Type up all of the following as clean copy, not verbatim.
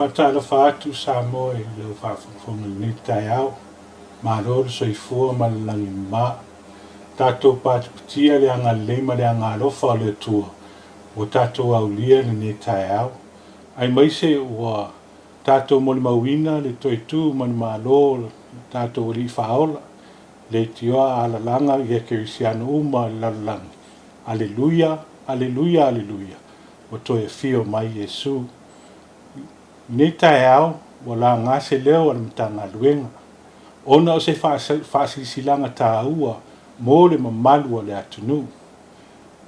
Faatalofa atu Samoa i lau faafogafoga i lenei taeao. Malo le soifua ma le lagi mama. Tatou patipatia le agalelei ma le agaalofa o le Atua ua tatou aulia lenei taeao. Aemaise ua tatou molimauina le toe tu manumalo o le tatou Alii Faaola, leitioa alalaga i Ekerisiano uma i le lalolagi. Aleluia, aleluia, aleluia, ua toe afio mai Iesu. I lenei taeao, ua laga se leo a le Matagaluega ona o se faasilasilaga taua mo le mamalu o le atunuu.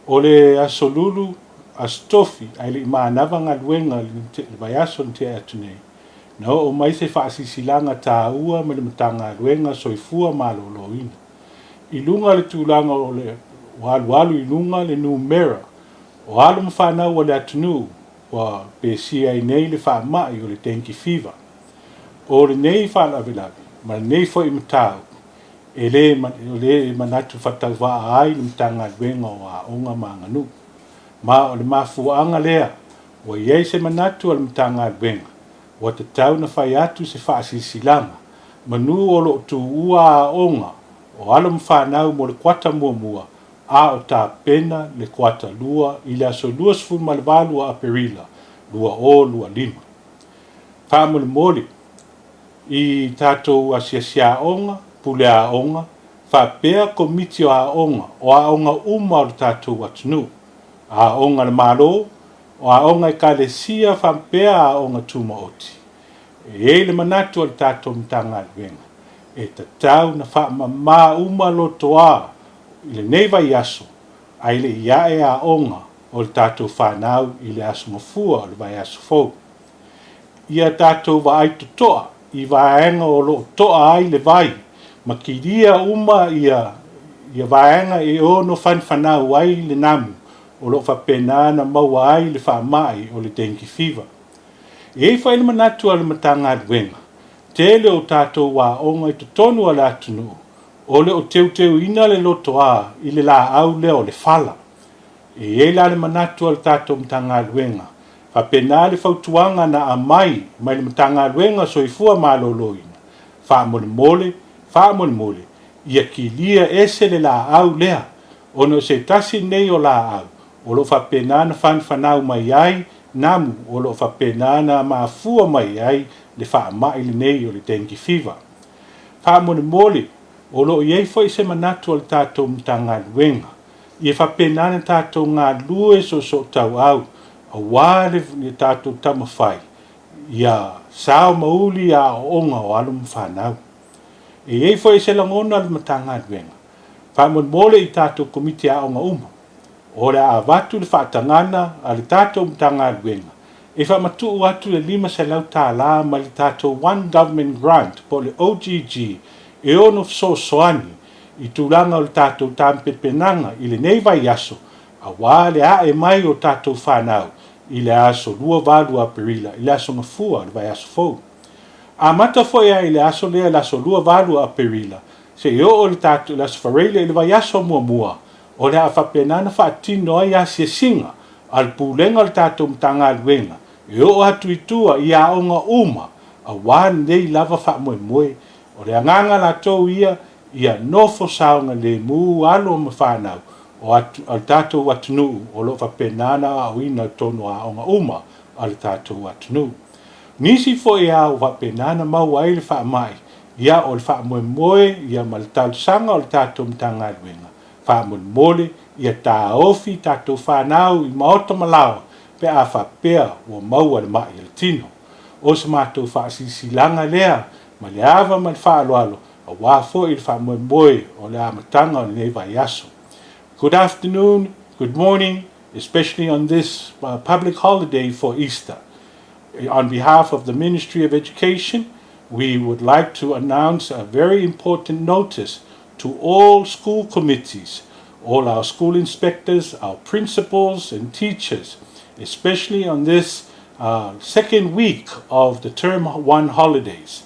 O le Aso Lulu, Aso Tofi, ae le i manava galuega i le vaiaso na tea atu nei, na oo mai se faasilasilaga taua mai le Matagaluega Soifua Maloloina. I luga o le tulaga o le ua alualu i luga le numera o alo ma fanau a le atunuu ua pesia ai nei le faamai o le dengue fever. O lenei faalavelave ma lenei foi mataupu e le le manatu faatauvaa ai le Matagaluega o Aoga ma Aganuu. Ma o le mafuaaga lea ua i ai se manatu o le Matagaluega ua tatau ona fai atu se faasilasilaga manu o lo o tuua aoga o alo ma fanau mo le kuata muamua a o tapena le kuata lua i le aso 28 o Aperila 2025. Faamolemole i tatou asiasi aoga, pule aoga, faapea komiti o aoga o aoga uma o le tatou atunuu, aoga a le Malo, o aoga Ekalesia faapea aoga tumaoti. E i ai le manatu o le tatou Matagaluega, e tatau ona faamama uma lotoa i lenei vaiaso ae le i ae aoga o le tatou fanau i le aso Gafua o le vaiaso fou. Ia tatou vaai totoa i vaega o lo o toa ai le vai ma kilia uma ia ia vaega e ono fanafanau ai le namu o lo o faapena ona maua ai le faamai o le dengue fever. E i ai foi le manatu a le Matagaluega, tele o tatou aoga i totonu o le atunuu o le o teuteuina le lotoa i le laau lea o le fala. E i ai la le manatu a le tatou Matagaluega, faapena le fautuaga na aumai mai le Matagaluega o Soifua Maloloina, faamolemole, faamolemole, ia kilia ese le laau lea, ona o se tasi lenei o laau o lo o faapena ona fanafanau mai ai namu o lo o faapena ona mafua mai ai le faamai lenei o le dengue fever. Faamolemole, o lo o i ai foi se manatu o le tatou Matagaluega, ia faapena ona tatou galulue soosootauau aua le tatou taumafai ia sao ma uli aoaoga o alo ma fanau. E i ai foi se lagona o le Matagaluega, faamolemole i tatou Komiti Aoga uma, o le a avatu le faatagana a le tatou Matagaluega e faamatuu atu le $500 mai le tatou One Government Grant po o le OGG e ono fesoasoani i tulaga o le tatou tapenapenaga i lenei vaiaso aua le ae mai o tatou fanau i le aso 28 o Aperila, i le aso Gafua o le vaiaso fou. Amata foi lava i le aso lea, le aso 28 o Aperila, seia oo i le tatou le aso Faraile i le vaiaso muamua, o le a faapena ona faatino ai asiasiga a le Pulega o le tatou Matagaluega e oo atu i tua i aoga uma aua lenei lava faamoemoe. O le agaga latou ia, ia nofo saogalemu alo ma fanau o le tatou atunuu o lo o faapena ona aoaoina i totonu o aoga uma a le tatou atunuu. Nisi foi lava ua faapena ona maua ai le faamai, ia o le faamoemoe ia ma le talosaga o le tatou Matagaluega, faamolemole ia taofi tatou fanau i maota ma laoa pe a faapea ua maua le mai a le tino. O se matou faasilasilaga lea ma le ava ma le faaaloalo aua foi le faamoemoe o le amataga o lenei vaiaso. Good afternoon, good morning, especially on this public holiday for Easter. On behalf of the Ministry of Education, we would like to announce a very important notice to all school committees, all our school inspectors, our principals and teachers, especially on this second week of the term one holidays.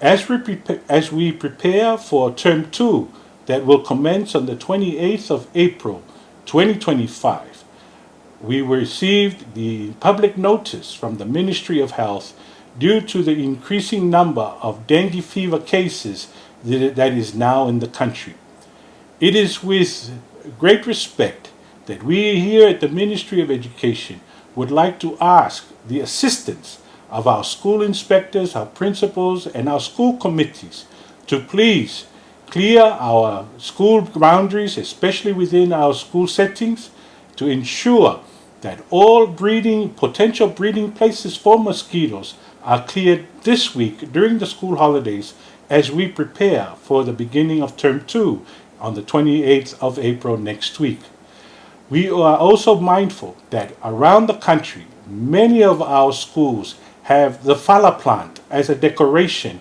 As we, as we prepare for term two that will commence on the 28th of April 2025, we received the public notice from the Ministry of Health due to the increasing number of dengue fever cases that is now in the country. It is with great respect that we here at the Ministry of Education would like to ask the assistance of our school inspectors, our principals, and our school committees to please clear our school boundaries, especially within our school settings, to ensure that all potential breeding places for mosquitoes are cleared this week during the school holidays as we prepare for the beginning of term 2 on the 28th of April next week. We are also mindful that around the country, many of our schools have the fala plant as a decoration.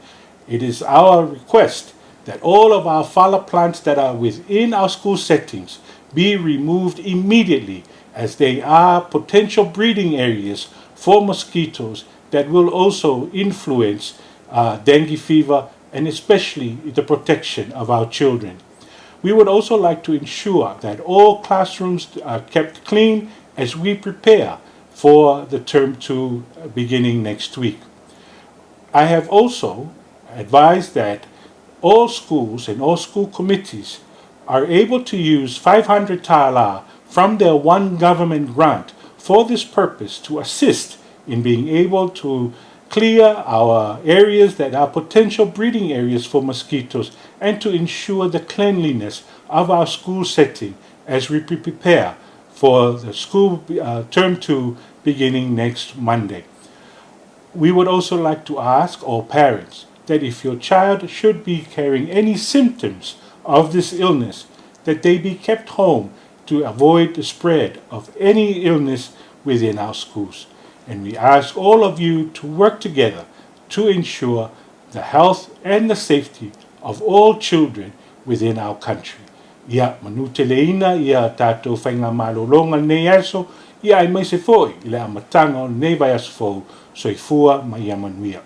It is our request that all of our fala plants that are within our school settings be removed immediately, as they are potential breeding areas for mosquitoes that will also influence dengue fever and especially the protection of our children. We would also like to ensure that all classrooms are kept clean as we prepare for the term 2 beginning next week. I have also advised that all schools and all school committees are able to use 500 tālā from their one government grant for this purpose to assist in being able to clear our areas that are potential breeding areas for mosquitoes and to ensure the cleanliness of our school setting as we prepare for the school term 2 beginning next Monday. We would also like to ask all parents that if your child should be carrying any symptoms of this illness, that they be kept home to avoid the spread of any illness within our schools. And we ask all of you to work together to ensure the health and the safety of all children within our country. Ia manuteleina ia tātou faigamalologa lenei aso, ia aemaise foi i le amataga o lenei vaiaso fou. Soifua ma ia manuia.